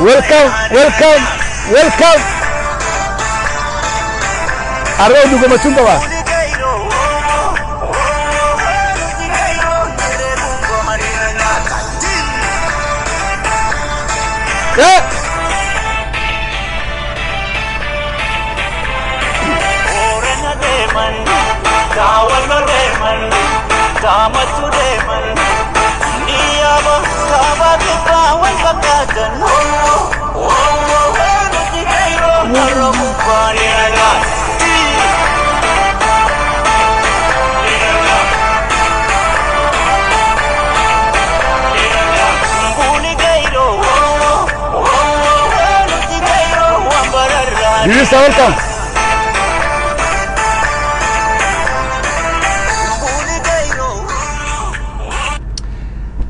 Welcome, welcome, welcome. Arra oduu gammachuun qaba. Yunus, welcome.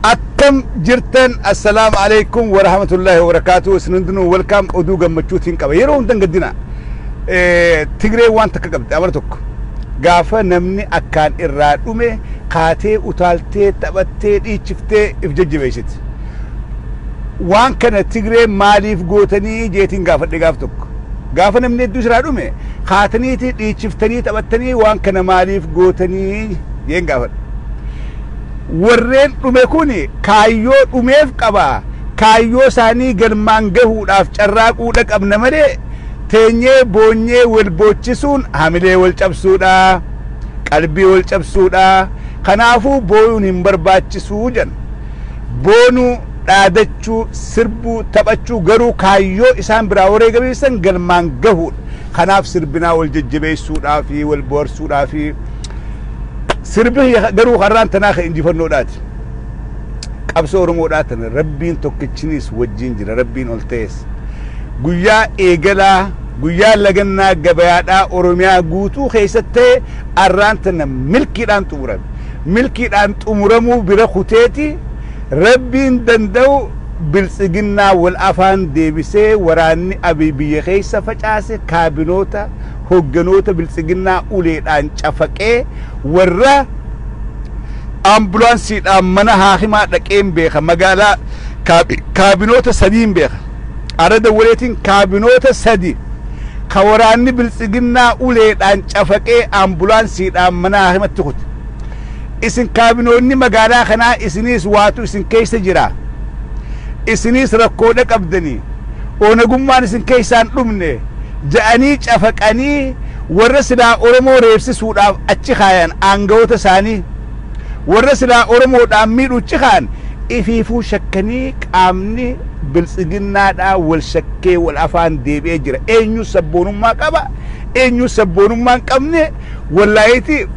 Akkam jirtan? Assalaamu alaikum wa rahmatullahi wa barakaatuh. Isin hundinuu welcome. Oduu gammachuutiin qaba. Yeroo hundan gaddina. Tigree waan takka qabdi amala tokko. Gaafa namni akkaan irraa dhume kaatee utaaltee taphattee dhiichiftee if jajjabeessiti. Waan kana Tigree maaliif gootanii jeetiin gaafadhe gaaf tokko. Gaafa namni hedduu irraa dhume kaataniiti dhiichiftanii taphattanii waan kana maaliif gootanii jeen gaafadhe. Warreen dhume kuni kaayyoo dhumeef qaba. Kaayyoo isaanii galmaan gahuudhaaf carraaquudha qabna malee teenyee boonyee wal boochisuun hamilee wal cabsuudha. Qalbii wal cabsuudha. Kanaafuu booyuun hin barbaachisuu jedhan. Boonuu, dhaadachuu, sirbuu, taphachuu garuu kaayyoo isaan biraa wareegameessan galmaan gahuudha. Kanaaf sirbinaa wal jajjabeessuudhaa fi wal boharsuudhaa fi sirbi garuu har'aan tanaa ka injifannoodhaati. Qabsoo Oromoodhaa tana Rabbiin tokkichinis wajjin jira, Rabbiin ol ta'es. Guyyaa eegalaa, guyyaa lagannaa gabayaadhaa Oromiyaa guutuu keessatti har'aan tana milkiidhaan xumurame. Milkiidhaan xumuramuu bira kuteeti Rabbiin danda'u biltsiginnaa wal afaan deebisee waraanni Abiy biyya keessa facaase kaabinoota hogganoota biltsiginnaa uleedhaan cafaqee warra ambulaansiidhaan mana haakimaa dhaqeen beeka. Magaalaa kaabinoota sadiin beeka. Arada waleetiin kaabinoota sadi ka waraanni biltsiginnaa uleedhaan cafaqee ambulaansiidhaan mana haakimatti kute. Isin kaabinoonni magaalaa kanaa isiniis waatu isin keessa jira. Isiniis rakkoodha qabdanii. Oonagummaan isin keessaan dhumne ja'anii cafaqanii warra silaa Oromoo reebsisuudhaaf achi kaayan aangawoota isaanii warra silaa Oromoodhaan miidhu achi kaayan ifiifuu shakkanii qaamni biltsiginnaadhaa wal shakkee wal afaan deebi'ee jira. Eenyu sabboonummaa qaba? Eenyu sabboonummaa hin qabne? Wallaahiiti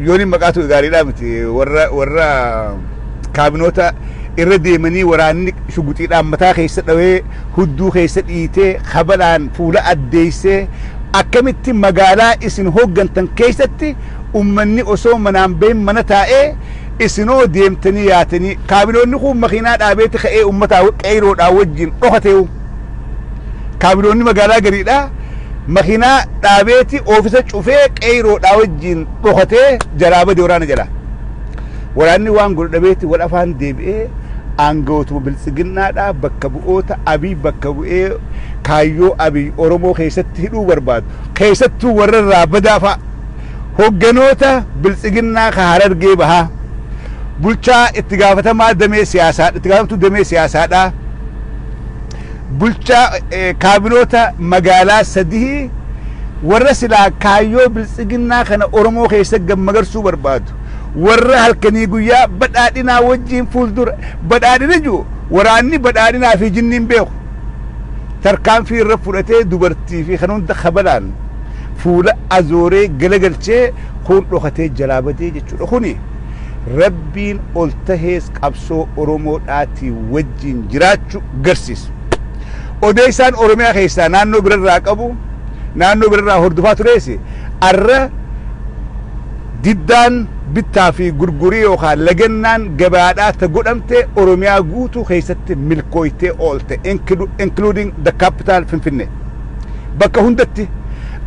yooni maqaatu gaariidhaa miti warra kaabinoota irra deemanii waraanni shuguxiidhaan mataa keessa dhawee hudduu keessa dhiitee kabalaan fuula addeessee akkamitti magaalaa isin hooggantan keessatti ummanni osoo manaan bahin mana taa'ee isinoo deemtanii yaatanii kaabinoonni kun makiinaa dhaabeeti ka'ee uummataa qeeroodhaa wajjin dhokateewu. Kaabinoonni magaalaa gariidhaa makiinaa dhaabeeti oofisa cufee qeeroodhaa wajjin dhokatee jalaa bade waraana jalaa. Waraanni waan godhu dhabeeti wal afaan deebi'ee aangawootuma biltsiginnaadhaa bakka bu'oota Abiy bakka bu'ee kaayyoo Abiy Oromoo keessatti hidhuu barbaadu. Keessattuu warra irraa badaa fa'a. Hogganoota biltsiginnaa ka Harargee bahaa. Bulchaa itti gaafatamaa damee siyaasaa, itti gaafatamtuu damee siyaasaadhaa. Bulchaa kaabinoota magaalaa sadii warra silaa kaayyoo biltsiginnaa kana Oromoo keessa gammagarsuu barbaadu. Warra halkanii guyyaa badhaadhinaa wajjin fuuldura badhaadhina jiru waraanni badhaadhinaa fi jinniin beeku. Tarkaanfii irra fudhatee dubartii fi kan hunda kabalaan fuula azooree galagalchee kun dhokatee jalaa badee jechuudha. Kuni Rabbiin ol tahees qabsoo Oromoodhaatii wajjin jiraachuu garsiisa. Odeessaan Oromiyaa keessaa naannoo birarraa qabu naannoo birarraa hordofaa turees arra diddaan bittaa fi gurgurii yookaan lagannaan gabaadhaa ta godhamte Oromiyaa guutuu keessatti milkooytee oolte including the capital Finfinnee. Bakka hundatti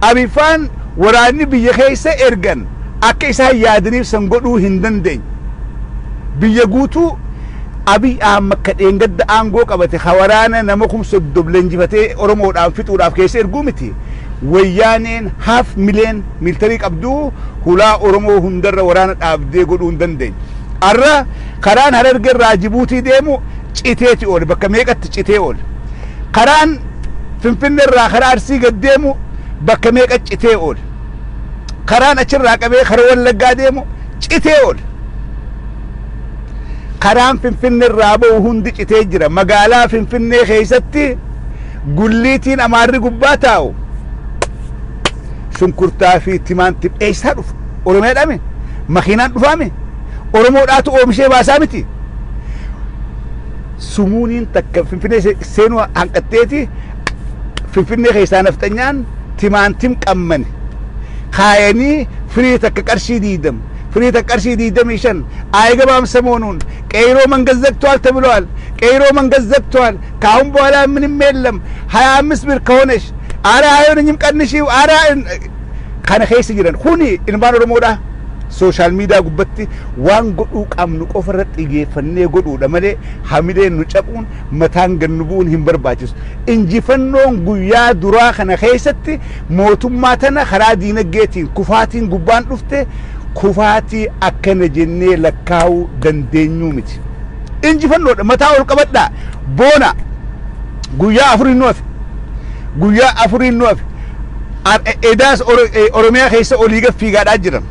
Abifaan waraanni biyya keessa ergan akka isaan yaadaniif san godhuu hin dandeenye. Biyya guutuu Abiy Ahmad ka dheengadda aangoo qabate waraana nama 30,000 leenjifatee Oromoodhaan fixuudhaaf keessa erguu miti. Wayyaaneen 500,000 militarii qabduu hulaa Oromoo hundarra waraana dhaabdee godhuu hin dandeenye. Arra karaan Harargee irraa Jibuutii deemu citeeti oole, bakka meeqatti citee oole. Karaan Finfinnee irraa karaa Arsii gad deemu bakka meeqa citee oole. Karaan achirraa qabee karaa Wallaggaa deemu citee oole. Karaan Finfinnee irraa ba'u hundi citee jira. Magaalaa Finfinnee keessatti gulliitiin Amaarri gubbaa taa'u shunkurtaa fi timaantiin eessaa dhufa? Oromiyaa dhame? Makiinaan dhufaame? Oromoodhaatu oomishee baasaa miti? Sumuuniin takka Finfinnee seenuu hanqatteeti Finfinnee keessaa nafxanyaan timaantim qammane kaayanii firii takka qarshii 20 firii takka qarshii 25 አይገባም። ሰሞኑን ቀይሮ መንገድ ዘግቷል ተብሏል። ቀይሮ መንገድ ዘግቷል። ከአሁን በኋላ ምንም የለም። 25 ብር ከሆነሽ አረ አይሆነኝም ቀንሺው አረ kana keessa jiran kuni ilmaan Oromoodha. Social media gubbatti waan godhuu qabnu qofa irratti xiyyeeffannee godhuudha malee hamileen nu cabuun mataan gannu bu'uun hin barbaachisu. Injifannoon guyyaa duraa kana keessatti mootummaa tana karaa diinagdeetiin kufaatiin gubbaan dhufte kufaatii akkana jennee lakkaa'uu dandeenyuu miti. Injifannoodha, mataa ol qabadhaa, boona. Guyyaa afuriin nu hafe. Guyyaa afuriin nu hafe. Edaas Oromiyaa keessa olii gad fiigaadhaa jiran.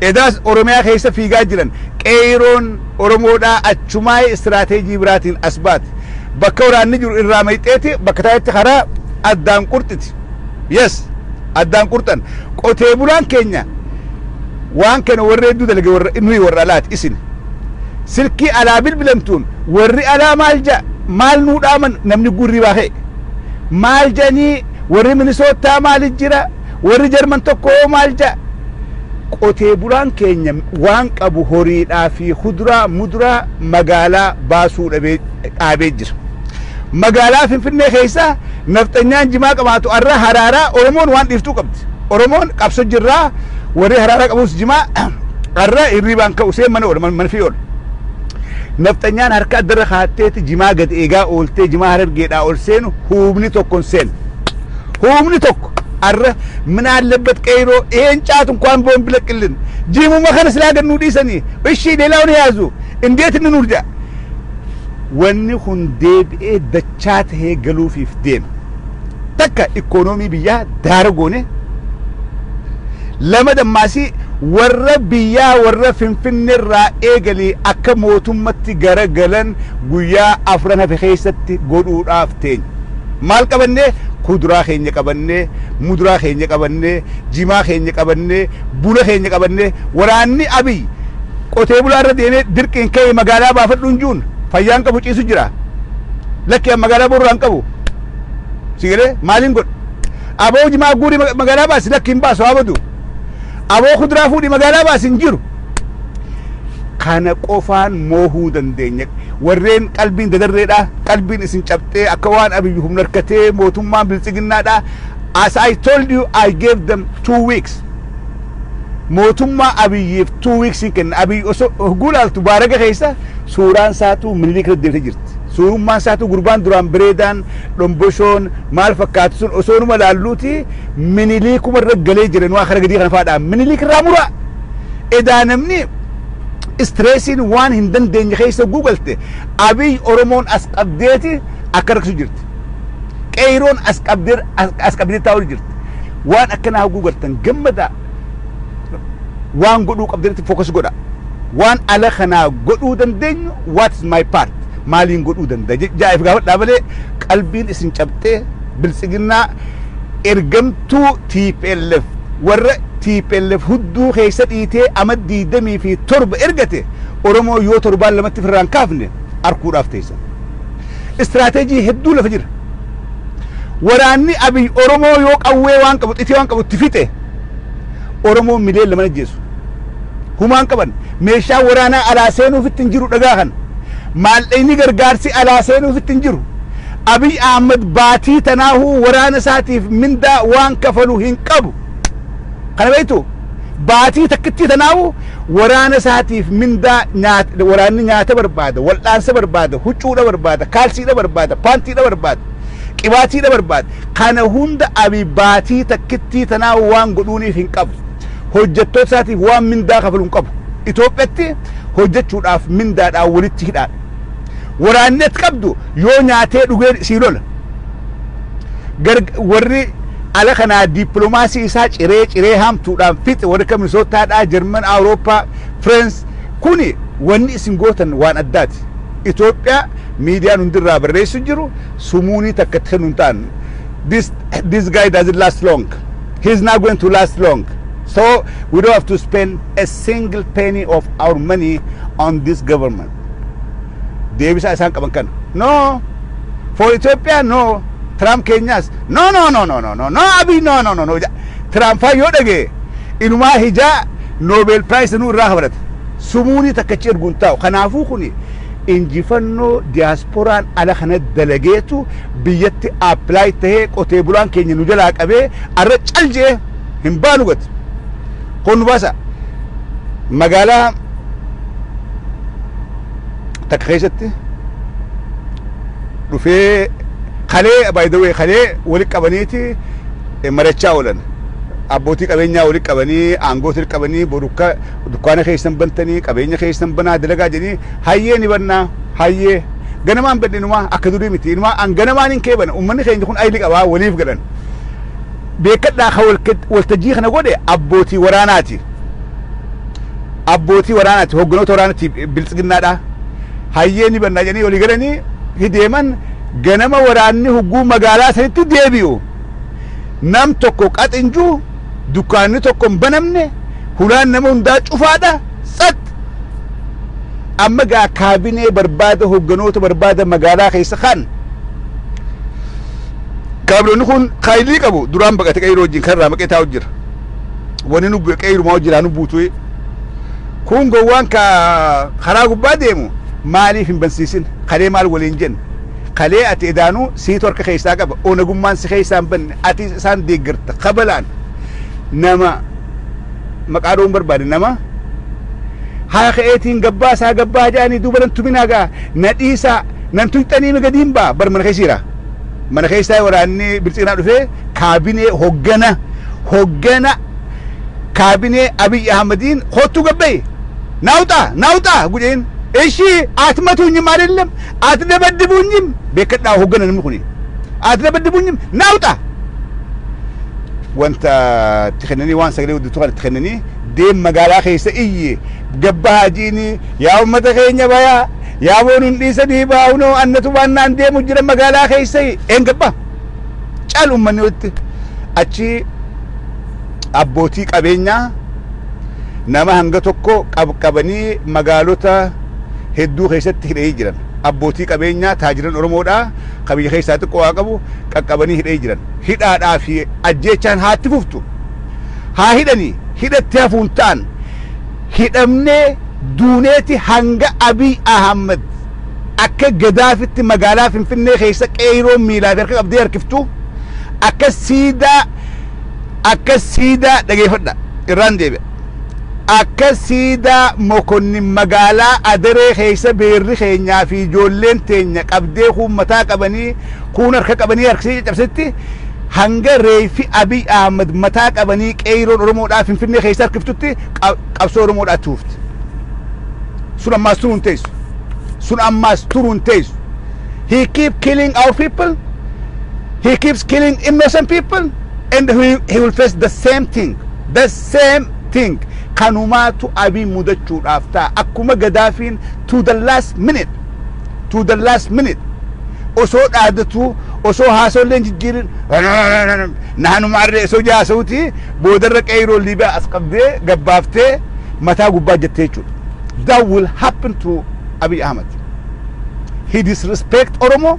Edaas Oromiyaa keessa fiigaa jiran. Qeeroon Oromoodhaa achumaa istiraateejii biraatiin as baate. Bakka waraanni jiru irraa mayxeeti bakka taa'etti karaa addaan qurxiti. Yes, addaan qurxan. Qotee bulaan keenya waan kana warra hedduu dalage, warra nuyi warra alaati isin. Silkii alaa bilbilamtuun warri alaa maal ja'a, maal nuu dhaaman, namni gurri baahee. Maal jedhanii, warri Minisootaa maal jira, warri Jarman tokko maal ja'a. Qotee bulaan keenya waan qabu horiidhaa fi kuduraa muduraa magaalaa baasuu dhaabee jira. Magaalaa Finfinnee keessa nafxanyaan jimaa qabaatu arra haraaraa Oromoon waan dhiiftuu qabdi. Oromoon qabso jirraa, warri haraaraa qabus jimaa arra hirribaan ka'u seen mana oola, mana fi oola. Nafxanyaan harka addarra kaatteeti jimaa gad eegaa ooltee jimaa Harargeedhaa ol seenu humni tokko hin seenu. Humni tokko arra ምን አለበት ቀይሮ ይሄን ጫት እንኳን ቢሆን ቢለቅልን ጂሙማ ከነ ስላገኑ dhiisanii እሺ ሌላውን ያዙ እንዴት እንኑር ጃ wanni kun deebi'ee dachaa tahee galuufiif deema. Takka ikoonoomii biyyaa daara goone, lama dammaasii warra biyyaa warra Finfinneerraa eegalee akka mootummatti garagalan guyyaa afran hafe keessatti godhuudhaaf teenya. Maal qabannee? Kuduraa keenya qabannee, muduraa keenya qabannee, jimaa keenya qabannee, buna keenya qabannee. Waraanni Abiy qotee bulaa irra deemee dirqiin ka'ee magaalaa baafadhu hin jiruun fayyaan qabu ciisu jira. Lakki magaalaa borraan qabu. Si galee maaliin godhu? Aboo jimaa guurii magaalaa baasi, lakki hin baasu haa badu. Aboo kuduraa fuudhii magaalaa baasi, hin jiru. Kana qofaan moohuu dandeenya. Warreen qalbiin dadarreedha, qalbiin isin cabxee akka waan Abiyyi humna harkatee mootummaan biltsiginnaadha. As I told you, I gave them 2 weeks. Mootummaa Abiyyiif 2 weeks hin kenna. Abiyyi osoo hogguu laaltu baaraga keessa suuraan isaatu Minilik irra deemtee jirti. Suurummaan isaatu gurbaan duraan bareedaan dhomboshoon maal fakkaatu sun osoo numa laalluuti Minilikuma irra galee jira, nu akara gadii kana faadha. Minilik irraa mura. Edaa namni stressiin waan hin dandeenye keessa guugalte Abiy Oromoon as qabdeeti akka rakkisu jirti. Qeeroon as qabdee as qabdee taa'u jirti. Waan akkanaa guugaltan gammadaa, waan godhuu qabdanitti focus godha. Waan ala kanaa godhuu dandeenyu, what is my part? Maaliin godhuu danda'a? Jaa'if gaafadhaa malee qalbiin isin cabxee biltsiginnaa ergamtuu TPLF warra TPLF hudduu keessa dhiitee ama 27 ergate Oromoo yoo torbaan lamatti firraan kaafne arkuudhaaf teessan. Istiraateejii hedduu lafa jira. Waraanni Abiy Oromoo yoo qawwee waan qabu xitii waan qabu itti fixe Oromoo mileen lama ajjeesu. Humaan qaban meeshaa waraanaa alaa seenuufitti hin jiru dhagaa kana. Maallaqni gargaarsi alaa seenuufitti hin jiru. Abiy Ahmed baatii tanaahuu waraana isaatiif mindaa waan kafalu hin qabu. Kana beektu, baatii takkittii tanaahu waraana isaatiif mindaa, waraanni nyaata barbaada, wal'aansa barbaada, huccuudha barbaada, kaalsiidha barbaada, paantiidha barbaada, qibaatiidha barbaada. Kana hunda Abiy baatii takkittii tanaahu waan godhuuniif hin qabu. Hojjettoota isaatiif waan mindaa kafalu hin qabu. Itoophiyaatti hojjechuudhaaf mindaadhaan walitti hidhaadha. Waraanni ati qabdu yoo nyaatee dhugee sii lola. Warri ala kanaa dippiloomaasii isaa ciree ciree hamtuudhaan fixe, warri akka Minisootaadhaa, Jarman, Awurooppaa, Fireens, kuni wanni isin gootan waan addaati. Itoophiyaa miidiyaan hundirraa barreessu jiru sumuunii takka itti kennu hin ta'an. This guy doesn't last long. He's not going to last long. So we don't have to spend a single penny of our money on this government. Deebisaa isaan qaban kana. No. For Ethiopia, no. Trump keenyas. No, no, no, no, no, no, no, Abiy, no, no, no, no. Trump faa yoo dhagee inumaa hijaa Nobel Prize nu irraa kabalata. Sumuunii takkachi erguun taa'u. Kanaafuu kuni injifannoo diyaaspooraan ala kana dalageetu biyyatti apply tahee, qotee bulaan keenya nu jalaa qabee arra cal jee hin baanu gati. Kun nu baasa. Magaalaa takka keessatti dhufee kalee, by the way, kalee walitti qabaniiti marachaa oolan. Abbootii qabeenyaa walitti qabanii, aangoota walitti qabanii, borukka dukkaana keessan bantanii, qabeenya keessan banaa, dalagaa jedhanii. Hayyee, ni bannaa, hayyee, ganamaan badhe, inumaa akka durii miti, inumaa an ganamaan hin keebana, ummanni keenya kun ayili qabaa waliif galan. Beekadhaa, ka waltajjii kana godhe abbootii waraanaati. Abbootii waraanaati, hogganoota waraanaati, biltsiginnaadha. Hayyee, ni bannaa jedhanii walii galanii hideeman. Ganama waraanni hugguu magaalaa sanitti deebi'u, nam tokko qaxinjuu, dukkaanni tokko hin banamne, hulaan nama hundaa cufaadha, tsat. Amma gaa kaabinee barbaada, hogganoota barbaada magaalaa keessa. Kan kaabinoonni kun kaayilii qabu duraan baqate, qeyroo wajjin kan irraa maqee taa'u jira. Wanni nu qeyrumaa jiraa nu buutu. Kun gowwaan ka karaa gubbaa deemu maaliif hin bansiisin? Kalee maal waliin jenna? Kalee ati edaanuu siitu harka keessaa qaba. Onagummaan si keessaa hin banne, ati isaan deeggarta. Kabalaan nama maqaa dha'uun barbaade, nama haa ka'eetiin gabbaasaa gabbaa jedhanii duuba nan tuminaa gaa, na dhiisaa, nan tuyxanii gadiin baa bar. Mana keessa jira. Mana keessaa waraanni biltsiginaa dhufee kaabinee hoggana kaabinee Abiy Ahmediin kottuu gabbaye, ናውጣ ናውጣ ጉዴን እሺ አትመቱኝም አይደለም አትደበድቡኝም፣ beekadhaa, hoggana namni kuni, አትደበድቡኝም፣ ናውጣ። Wanta itti kennanii, waan sagalee guddatu kana itti kennanii, deem magaalaa keessa iyyi, gabba haajiini, yaa ummata keenya bayaa, yaa boonuun dhiisanii baa'unoo, annatu baannaan deemu jira magaalaa keessa een gabba cal. Ummanni walitti achi abbootii qabeenyaa nama hanga tokko qabanii magaalota hedduu keessatti hidhanii jiran. Abbootii qabeenyaa taajiran Oromoodhaa ka biyya keessaa xiqqoo waa qabu qaqqabanii hidhanii jiran. Hidhaadhaa fi ajjeechaan haatti fuftu, haa hidhanii, hidhatti hafuun ta'an, hidhamnee duuneeti hanga Abiy Ahmad akka Gadaafitti magaalaa Finfinnee keessa qeyroo miilaa fi harka qabdee harkiftu, akka siidaa, dhageeffadha, irraan deebi'a, akka siidaa Mokonnin magaalaa Adaree keessa beerri keenyaa fi ijoolleen teenya qabdee, kuun mataa qabanii, kuun harka qabanii harkisee caccabsetti, hanga reefi Abiy Ahmad mataa qabanii qeeyroon Oromoodhaa Finfinnee keessa harkiftutti qabsoo Oromoodhaa tuufti. Sun ammaas turuun teessu. Sun ammaas turuun teessu. He keep killing our people. He keeps killing innocent people and he will face the same thing. The same thing. Kanumaatu Abiy mudachuudhaaf ta'a. Akkuma Gadaafiin to the last minute. To the last minute. Osoo dhaadatu, osoo haasollee hin jijjiirin, naanuma arree osoo jaasa'uti, boodarra qeyroo Liibiyaa as qabdee gabbaaftee mataa gubbaa jettee jechuudha. That will happen to Abiy Ahmed. He disrespect Oromo,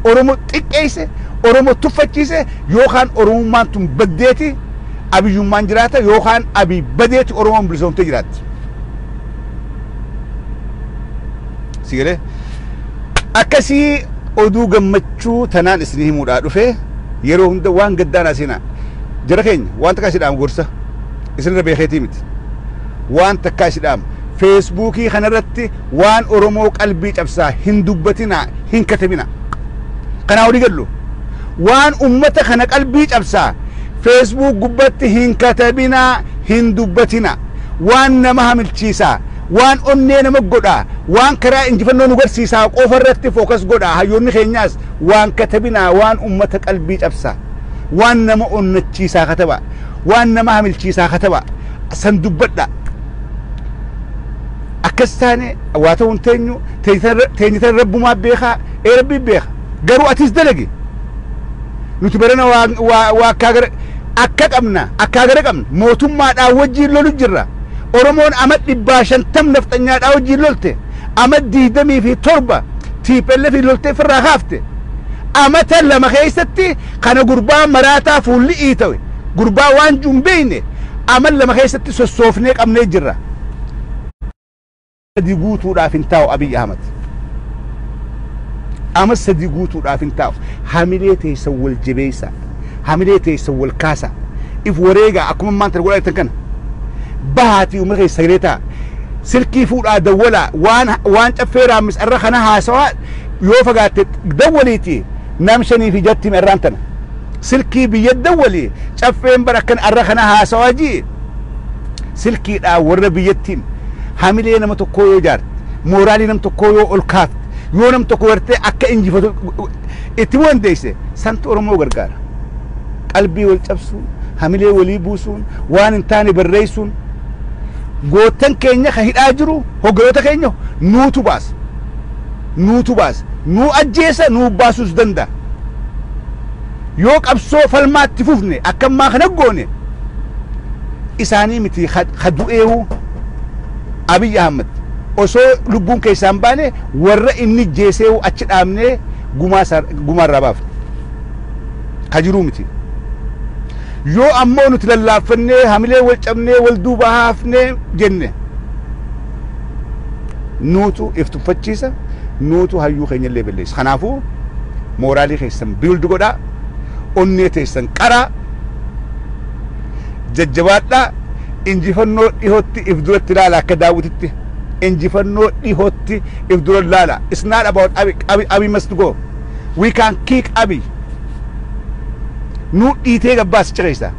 Oromo xiqqeesse, Oromo tuffachiise. Yookaan Oromummaan tun baddeeti Abiyyummaan jiraata, yookaan Abiy badeeti Oromoon bilisoomtee jiraatti. Si galee? Akkasii. Oduu gammachuu tanaan isinii himuudhaa dhufe. Yeroo hunda waan gaddaan asinaa jara keenya waan takkaa isidhaam gorsa isinirra beekeetii miti, waan takkaa isidhaam: Feesbuukii kanarratti waan Oromoo qalbii cabsaa hin dubbatinaa, hin katabinaa. Kanaa olii gallu waan ummata kana qalbii cabsaa Facebook gubbatti hin katabinaa, hin dubbatinaa. Waan nama hamilchiisaa, waan onnee nama godhaa, waan karaa injifannoo nu garsiisaa qofa irratti focus godhaa. Hayyoonni keenyaas waan katabinaa waan ummata qalbii cabsaa. Waan nama onnachiisaa kataba, waan nama hamilchiisaa kataba, san dubbadha. Akkas taane waa ta'uu hin teenyu. Teenyitan rabbumaa beekaa, ee rabbii beeka, garuu atis dalagi. Nuti barana waa akkaa gara akka qabna, akkaa gara qabna. Mootummaadhaan wajjiin lolu jirra. Oromoon ama 150 nafxanyaadhaan wajjiin lolte, ama 27 TPLF loltee ofirraa kaafte. Amata 2 keessatti kana gurbaa maraataa fuulli iitawe, gurbaa waan juun beeyne, ama 2 keessatti sossoofnee qabnee jirra. 3 guutuudhaaf hin taa'u Abiy Ahmad. Ama 3 guutuudhaaf hin taa'u. Hamilee teessan wal jabeessa. Hamilee teessan wal kaasa. If wareegaa akkuma maanta godhaa jirtan kana. Bahaatii uummata keessa sagalee ta'a. Silkii fuudhaa dawwalaa. Waan caffee raammis irra kana haasawaa yoo fagaatte dawwaliiti nam shanii fi jatti irraan tana. Silkii biyya dawwalii caffeen bara akkan irra kana haasawaa jii. Silkiidhaa warra biyyattiin hamilee nama tokkoo yoo ijaarte, mooraalii nam tokkoo yoo ol kaafte, yoo nam tokko gartee akka injifatu itti dandeesse, santu Oromoo gargaara. Qalbii wal cabsuun, hamilee walii buusuun, waan hin taane barreessuun, goottan keenya ka hidhaa jiru, hogganoota keenya nuutu baasa. Nuutu baasa. Nuu ajjeesa, nuu baasuus danda'a. Yoo qabsoo falmaatti fufne akka ammaa kana goone, isaanii miti ka du'eewu. Abiy Ahmad osoo lubbuun keessaan baane, warra inni jeeseewu achi dhaabnee gumaa irraa baafne ka jiruu miti. Yoo ammoo nuti lallaaffannee hamilee wal cabnee wal duuba haafnee jenne, nuutu if tuffachiisa, nuutu hayyuu keenya illee balleessa. Kanaafuu mooraalii keessan build godhaa, onnee teessan qaraa, jajjabaadhaa. Injifannoo dhihootti if duratti ilaala. Akka daawwititti injifannoo dhihootti if dura ilaala. It's not about Abiy. Abiy, Abiy must go. We can kick Abiy. Nu dhiitee gabbaas ceessa.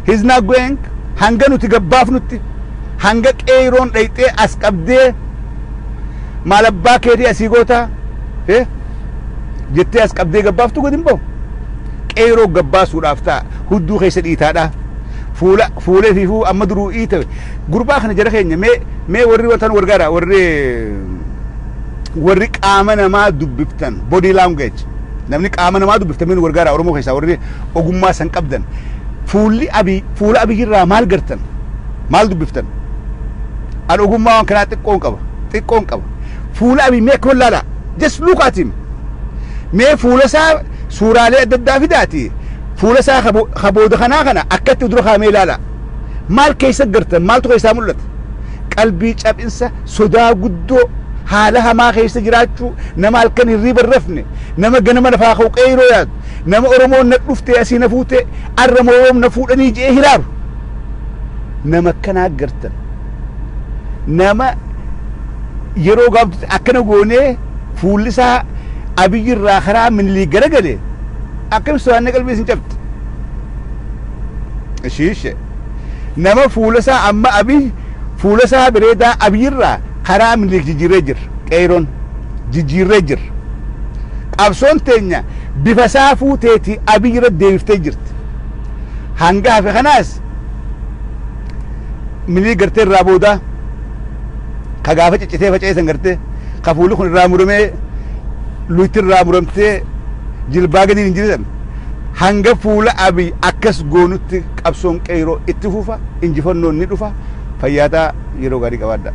He's not going hanga nuti gabbaafnutti, hanga qeeroon dhayxee as qabdee maal abbaa keetii asii gootaa jettee as qabdee gabbaaftu gadi hin bahu. Qeeroo gabbaasuudhaaf ta'a hudduu keessa dhiitaadha. Fuula fuulee fi amma duruu iitawe gurbaa kana. Jara keenya, mee warri wantan wargaara, warri qaama namaa dubbiftan, body language, namni qaama namaa dubbiftan, mee wargaara. Oromoo keessaa warri ogummaa san qabdan, fuulli Abiy, fuula Abiy irraa maal gartan? Maal dubbiftan? An ogummaa waan kanaa xiqqoon qaba, xiqqoon qaba. Fuula Abiy mee akkuma ilaala, just look at him. Mee fuula isaa suuraalee adda addaa fidaati, fuula isaa ka booda kanaa kana akkatti dura kaamee ilaala. Maal keessa gartan? Maaltu keessaa mul'ata? Qalbii cabinsa, sodaa guddoo, haala hamaa keessa jiraachuu, nama halkan hirriiba hin rafne, nama ganama lafaa ka'u qeeroo yaadu, nama Oromoon na dhufte asii na fuute, arra Oromoon na fuudhanii je'ee hiraaru, nama akkanaa gartan. Nama yeroo gaaftu akkana goonee fuulli isaa Abiyyi irraa karaa Miniliik garagale, akkam sodaannee qalbii isin cabte. Ishiishe nama fuula isaa amma Abiy fuula isaa bareedaa Abiyyi irraa karaa Miniliik jijjiirree jira. Qeeroon jijjiirree jira. Qabsoon teenya bifa isaa fuuteeti Abiy irra deebiftee jirti. Hanga hafe kanaas Miniliik gartee irraa boodaa ka gaafa ciccitee faca'eessan gartee, ka fuulli kun irraa muramee, luyti irraa muramtee jilbaa gadiin hin jiran, hanga fuula Abiy akkas goonutti qabsoon qeeroo itti fufa. Injifannoon ni dhufa. Fayyaataa, yeroo gaarii qabaadha.